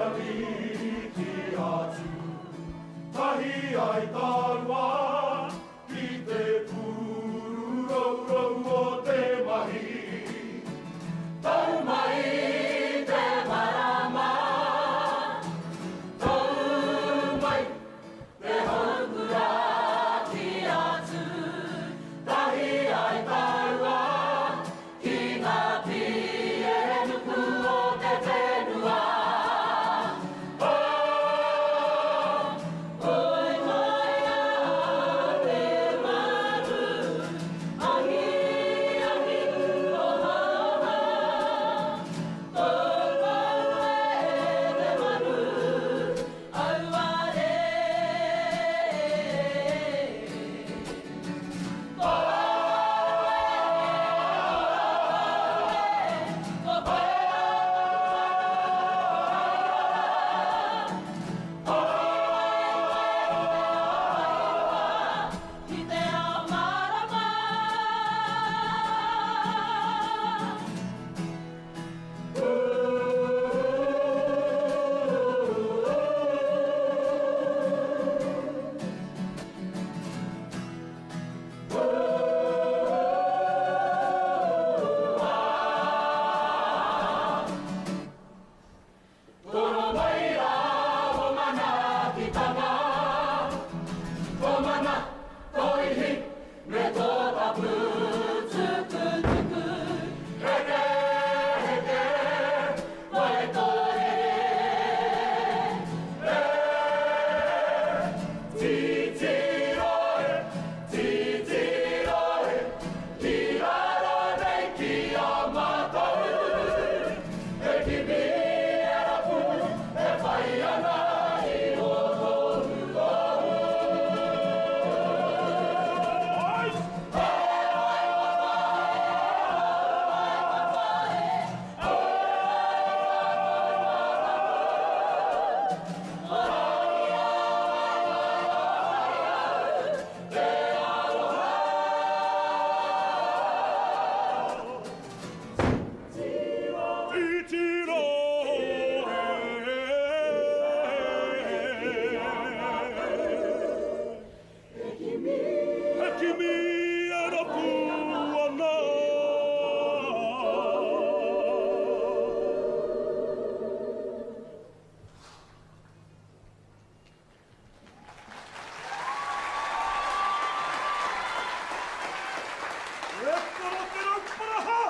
Ariki a Tū. Tahi ai tāua ki te pūru rourou o te mahi. Tau mai te marama, tau mai te haukura ki a Tū. Tahi ai tāua ki ngā pīere nuku o te whenua. Oh, koi koia te maru, ahi ahi oha oha. Koukou e te manu, auare. Toro mai rā o manaakitanga, tō mana, tō ihi, me tō tapu tukutuku. Heke, heke, wai tō rere, e, titiro e, titiro e, ki raro nei ki a mātou. E kimi, e rapu, e whai ana i ō tohutohu. Titiro e kimi e rapu ana. E toro te rauparaha!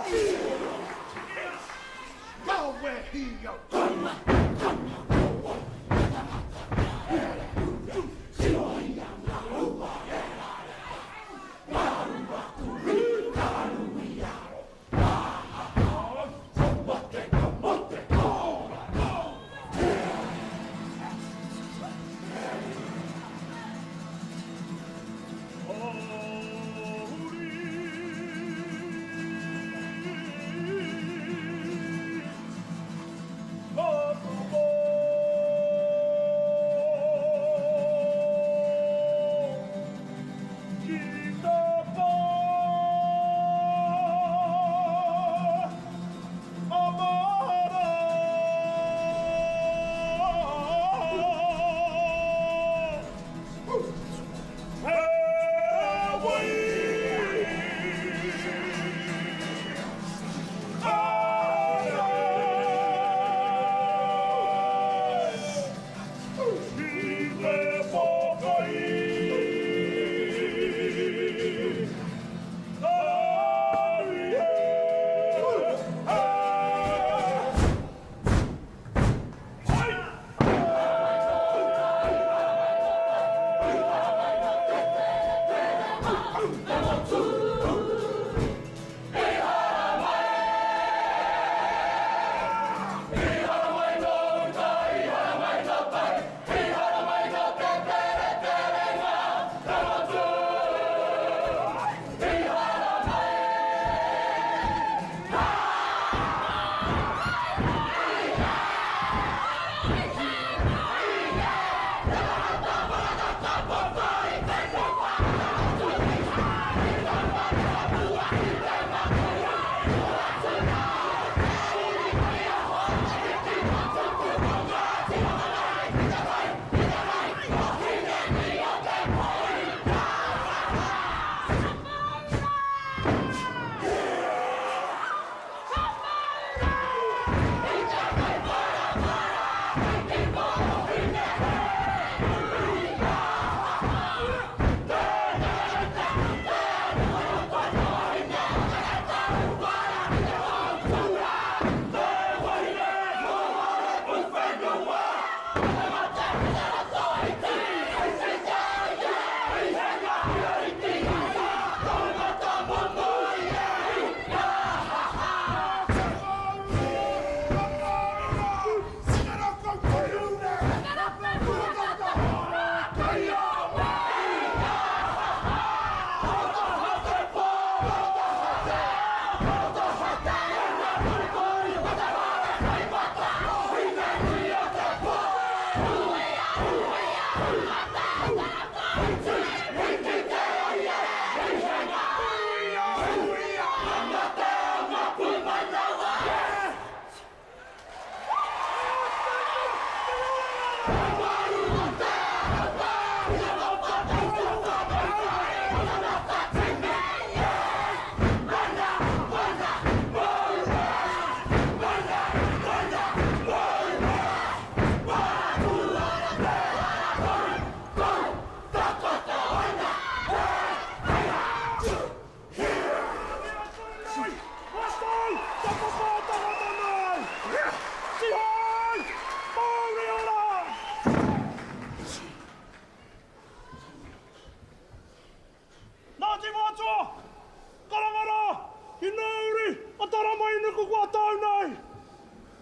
nei!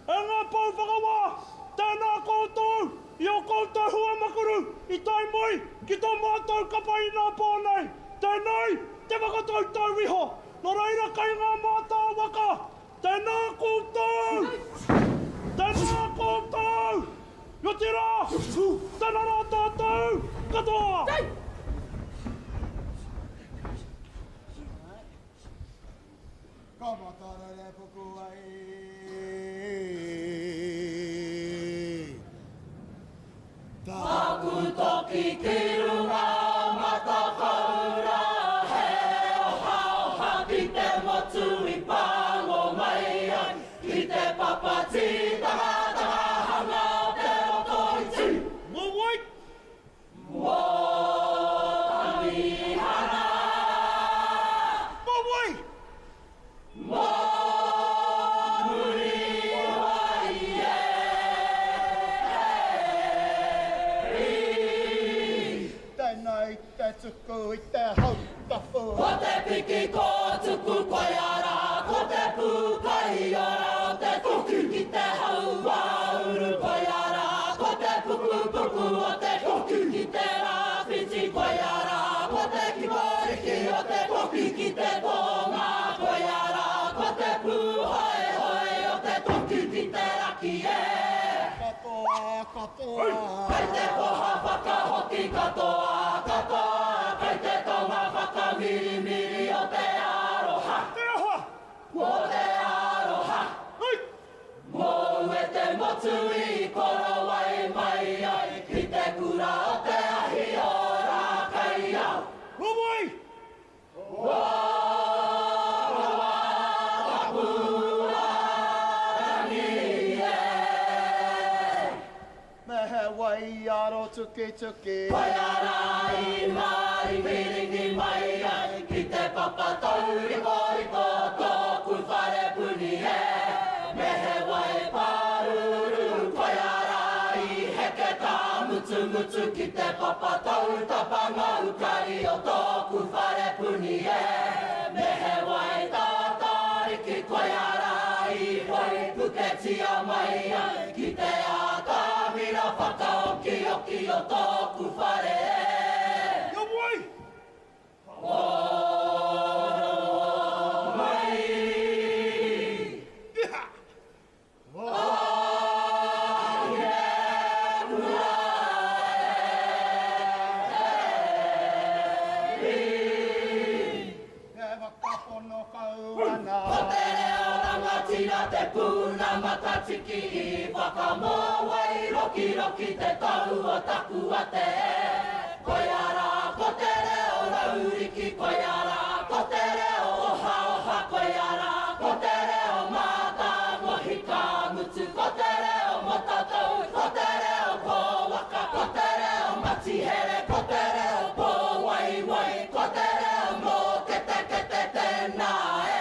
E ngā pou whakawā, tēnā koutou i ō koutou hua makuru i tae mai ki tō mātou kapa inapō nei. Tēnei te whakatautau iho, nō reira kei ngā mātā waka, tēnā koutou! Tēnā koutou! Otirā, tēnā rā tātou katoa! Ka matarere puku ai. Taku toki ki runga Matawhaura He ohaoha ki te motu i pango mai ai Ki te papa tītangatanga o te Rotoiti. Mō wai? Mō Tamihana. Mō wai? Mō Muriwai e Heri. Tēnei te tuku i te hau tapu. Ko te piki kōtuku koia rā, ko te pūkai ora o te toki ki te hauāuru koia rā, ko te pukupuku o te toki ki te rāwhiti koia rā, ko te kikoriki o te toki ki te tonga koia rā, ko te pūhoehoe o te toki ki te raki e. Katoa, katoa. Kei te koha whakahoki katoa, katoa, kei te tonga whakamirimiri o te aroha. Te aha? Ko te aroha. Hei! Mōu e te motu i korowai mai ai ki te kura o te ahi o Rākaiao. Ko wai? Me he waiaro tukituki. Koia rā i māringiringi mai ai ki te papa taurikoriko tōku whare puni e. Me he wai pārūrū, koia rā i heke tāmutumutu ki te papa tautapa ngaukari o tōku whare puni e. Me he wai tātāriki, koia rā i waipuketia mai ai ki te atamira whakaokioki o tōku whare e. Kia wai! Oro mai. E whakapono kau ana. Ko te reo rangatira te puna matatiki i whakamōwai rokiroki te tau o taku ate e. Koia rā ko te reo rauriki koia rā ko te reo ohaoha koia rā ko te reo mātāngohi ka mutu ko te reo motatau ko te reo kōwaka ko te reo matihere ko te reo pōwaiwai ko te reo mōketekete tēnā e.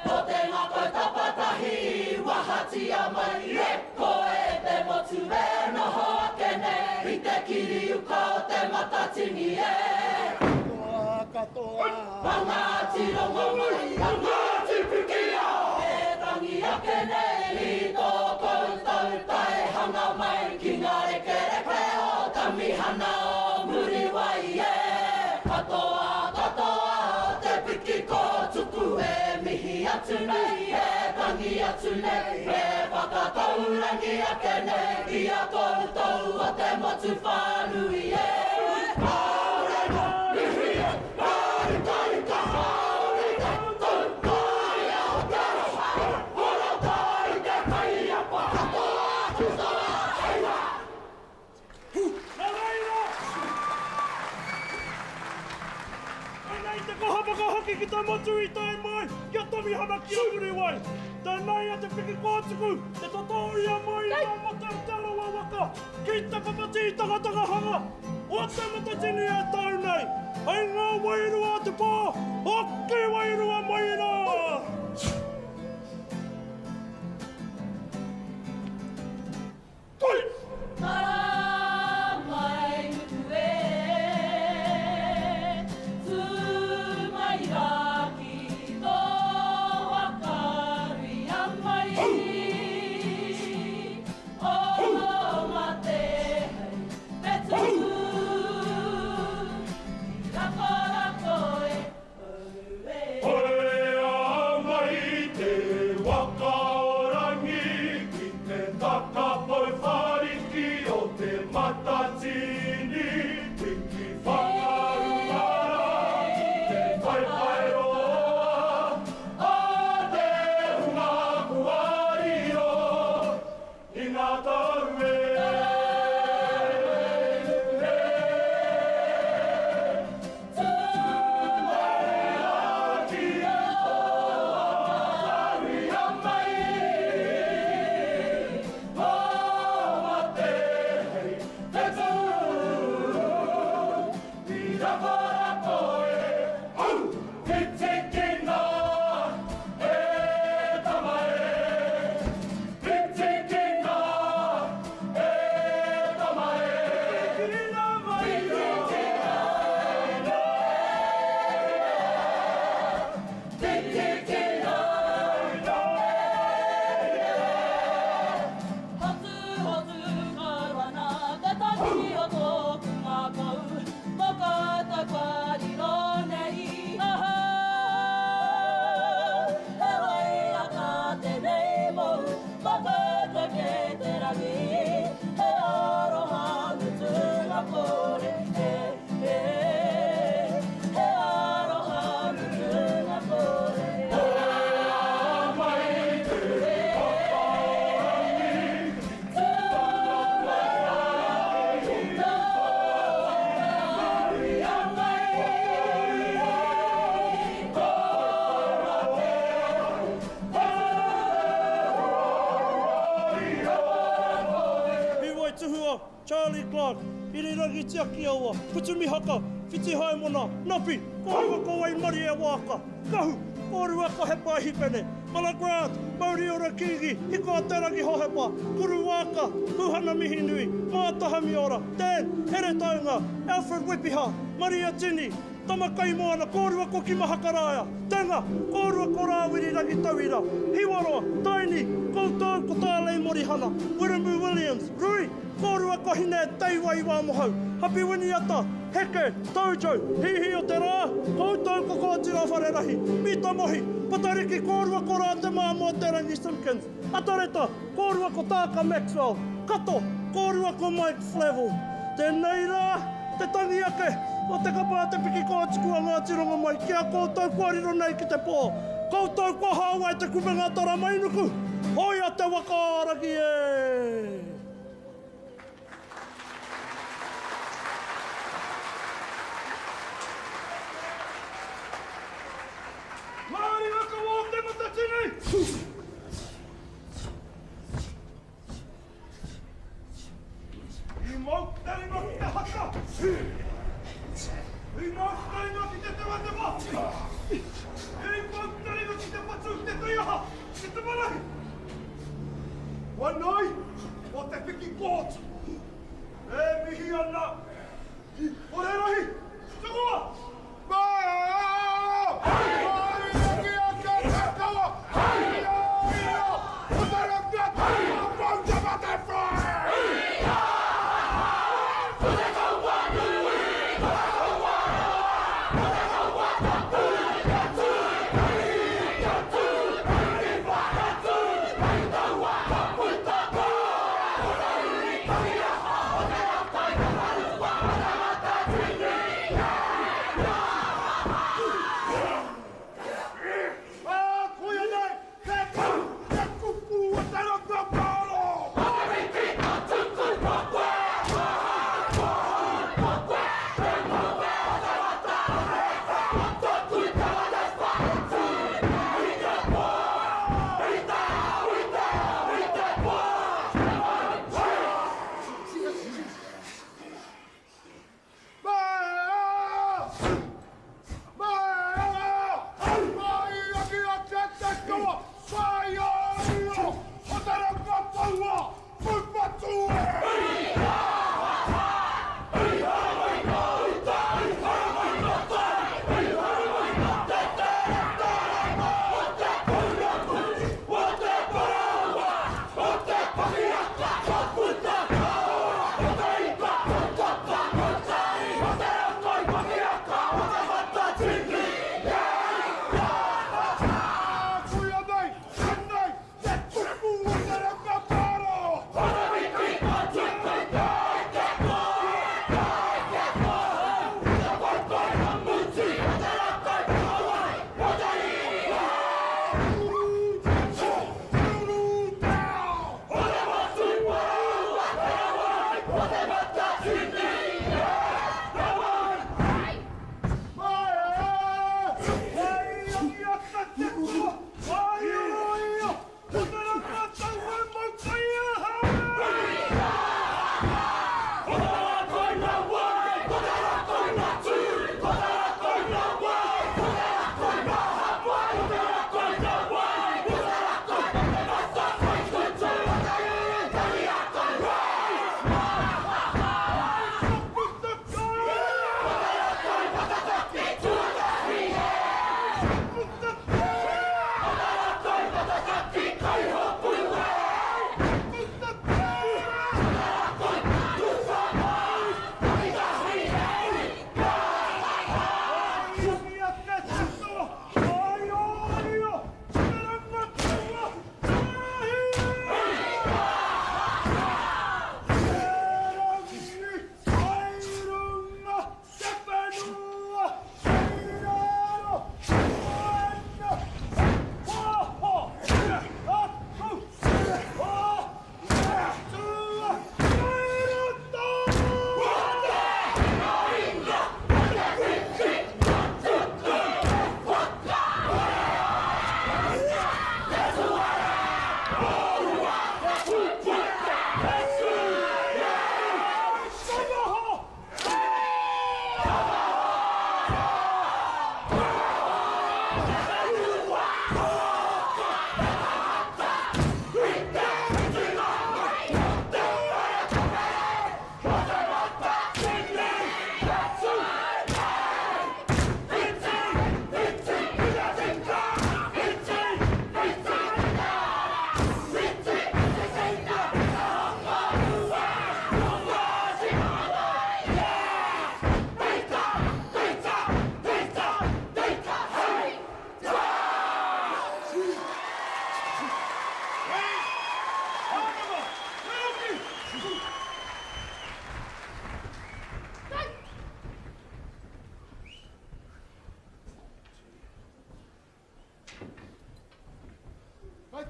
Ko te ngākau tapatahi i wahatia mai e koe te motu e noho ake nei i te kiriuka o te Matatini e. Katoa, katoa. A Ngāti Rongomai, a Ngāti Pikiao! E tangi ake nei i tō koutou taehanga mai ki ngā rekereke o Tamihana o Muriwai e. Katoa, katoa o te piki kōtuku e mihi atu nei, e tangi atu nei, e whakataurangi ake nei i a koutou o te motu whānui e. Kāore ngā mihi e ārikarika, kāore te tautāia o te aroha, horota i te taiapa, katoa, katoa, hei wā! Nā reira, tēnei te koha whakahoki ki te motu i tae mai ki a Tamihana ki a Muriwai. Tēnei a Te Piki Kōtuku, te totōria mai i ngā mate o Te Arawa waka ki te papatītangatangahanga o Te Matatini e tau nei. Hei ngā wairua o te pō, hoki wairua mai rā! Toi! Tara mai ngutu e, tū mai rā ki tō waka ruia mai. Clarke, Irirangi Tiakiawa, Putu Mihaka, Whiti Haimona, Napi, kōrua ko Waimarie Waaka, Kahu, kōrua ko Hepa Hipene, Mala Grant, Mauriora Kingi, Hiko-a-te-rangi Hohepa, Kuru Waaka, Huhana Mihinui, Maata Hamiora, Dan, Heretaunga, Alfred Wepiha, Maria Tini, Tama Kaimoana, kōrua ko Kima Hakaraia, Tenga, kōrua ko Rāwiri Rangitauira, Hiwaroa, Taini, koutou ko Tālei Morihana, Wiremu Williams, Rui, kōrua ko Hine Teiwai Wāmohau, Hapi Winiata, Heke, Tojo, Hihi o te Rā, koutou ko Koatira Wharerahi, Mita Mohi, Patariki, kōrua ko Rā Te Māmoa Te Rangi Simpkins, Atareta, kōrua ko Tāka Maxwell, Kato, kōrua ko Mike Flavell. Tēnei rā, te tangi ake o te kapa a Te Piki Kōtuku a Ngāti Rongomai ki a koutou kua riro nei ki te pō, koutou kua hāwai te kupenga taramainuku, hoia te waka ā-rangi e! Ngā ringa kawa o Te Matatini! I mau te ringa ki te haka! I mau te ringa ki te tewatewā! I mau te ringa ki te patu, ki te taiaha, ki te marahi! Wanai o Te Piki Kōtu e mihi ana ki Wharerahi! Tukua!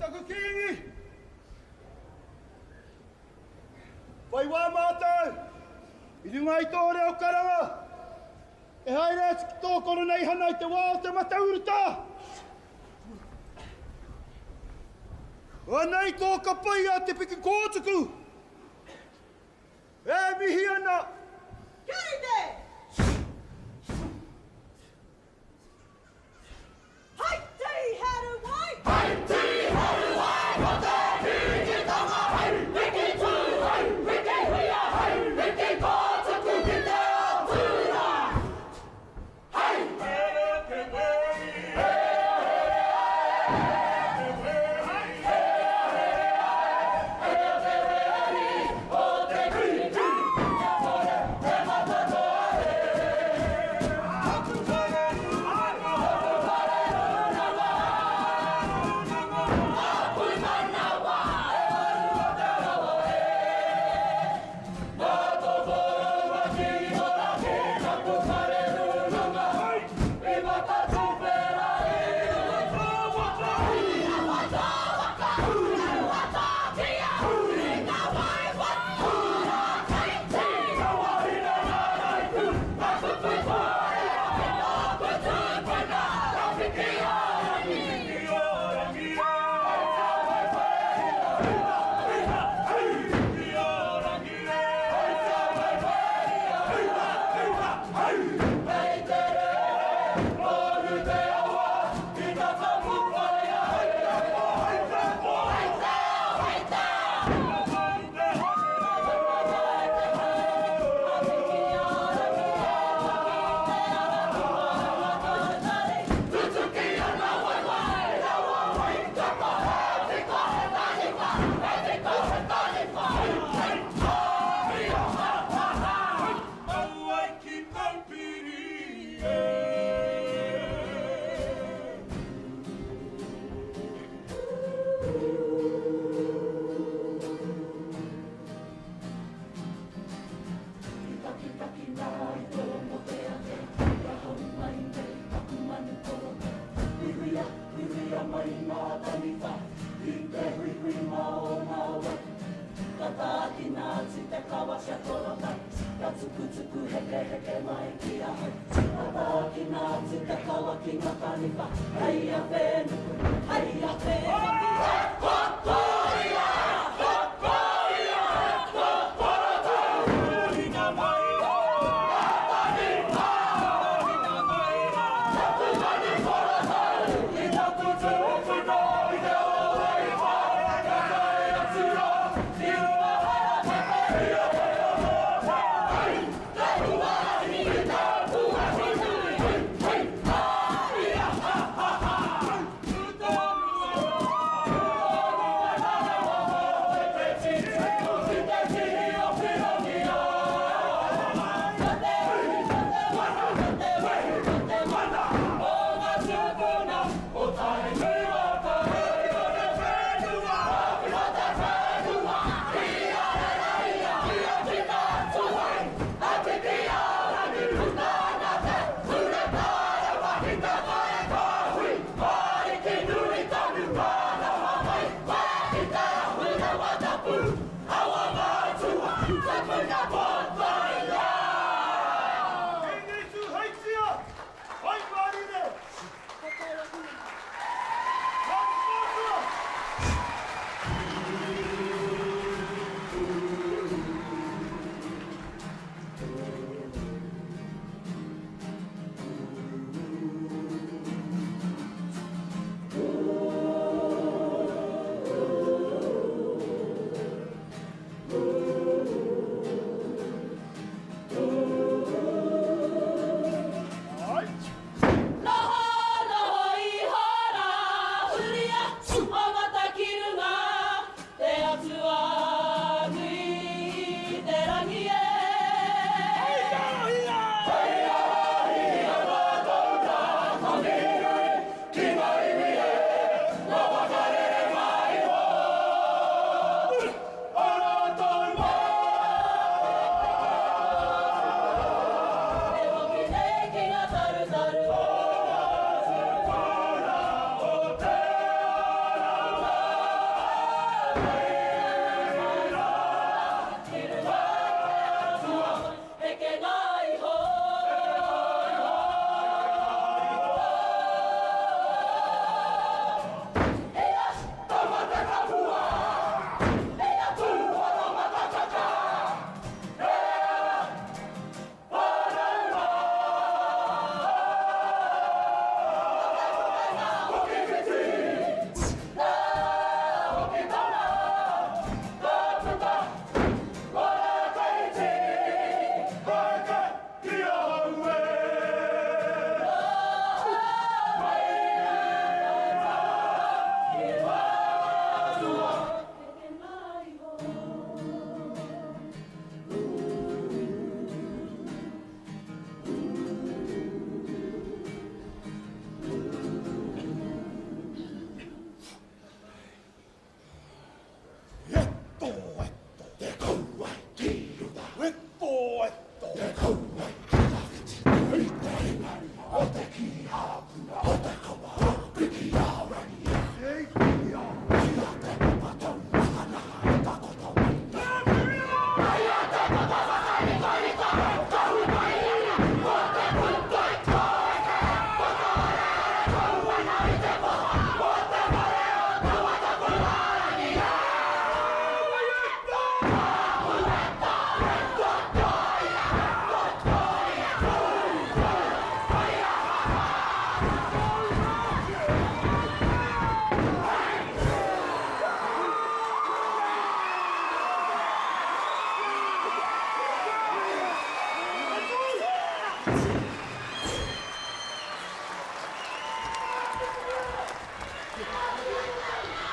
Taku Kīngi! Whai wā mātou i runga i tō reo karanga e haere atu ki tō koroneihana i te wā o te mate urutā. Anei tō kapa i a Te Piki Kōtuku e mihi ana. Kia rite! Hai tīheru wai! Hai tīheru wai! Ko te Kīngitanga hei piki tū, hei piki huia, hei piki kōtuku ki te ao tūrā! Hei! Here te weri! Here, here, ae! Te weri! Here, here, ae! Here te weri o te Kīngi! Kia kore te matatoa e!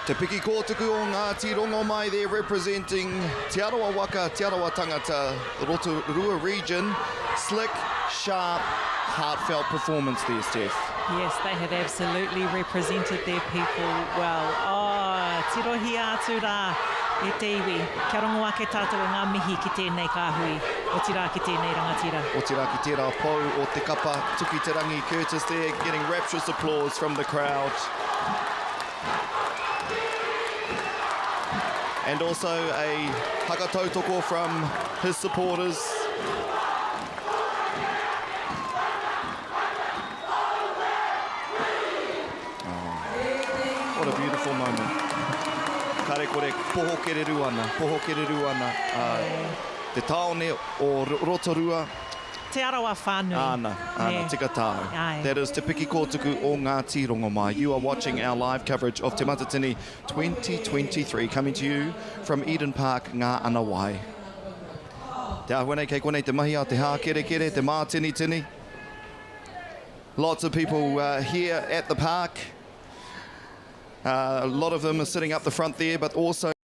Te Piki Kōtuku o Ngāti Rongomai there representing Te Arawa Waka, Te Arawa Tangata, Rotorua region. Slick, sharp, heartfelt performance there, Steph. Yes, they have absolutely represented their people well. Oh, tirohia atu rā e te iwi. Kia rongo ake tātou i ngā mihi ki tēnei kāhui, otirā ki tēnei rangatira. Otirā ki tērā pou o te kapa, Tuki Te Rangi Curtis there getting rapturous applause from the crowd. And also a haka tautoko from his supporters. Oh, what a beautiful moment. Kare kore poho kereru ana, poho kereru ana. Uh, te tāone o Rotorua. Te Arawa whānui. Āna, āna, Nē. tika tāu. Āe. That is Te Piki Kōtuku o Ngāti Rongomai. You are watching our live coverage of Te Matatini 2023 coming to you from Eden Park, Ngā Anawai. Te āhua nei kei konei te mahi a te hākerekere, te mātinitini. Lots of people uh, here at the park. Uh, a lot of them are sitting up the front there, but also.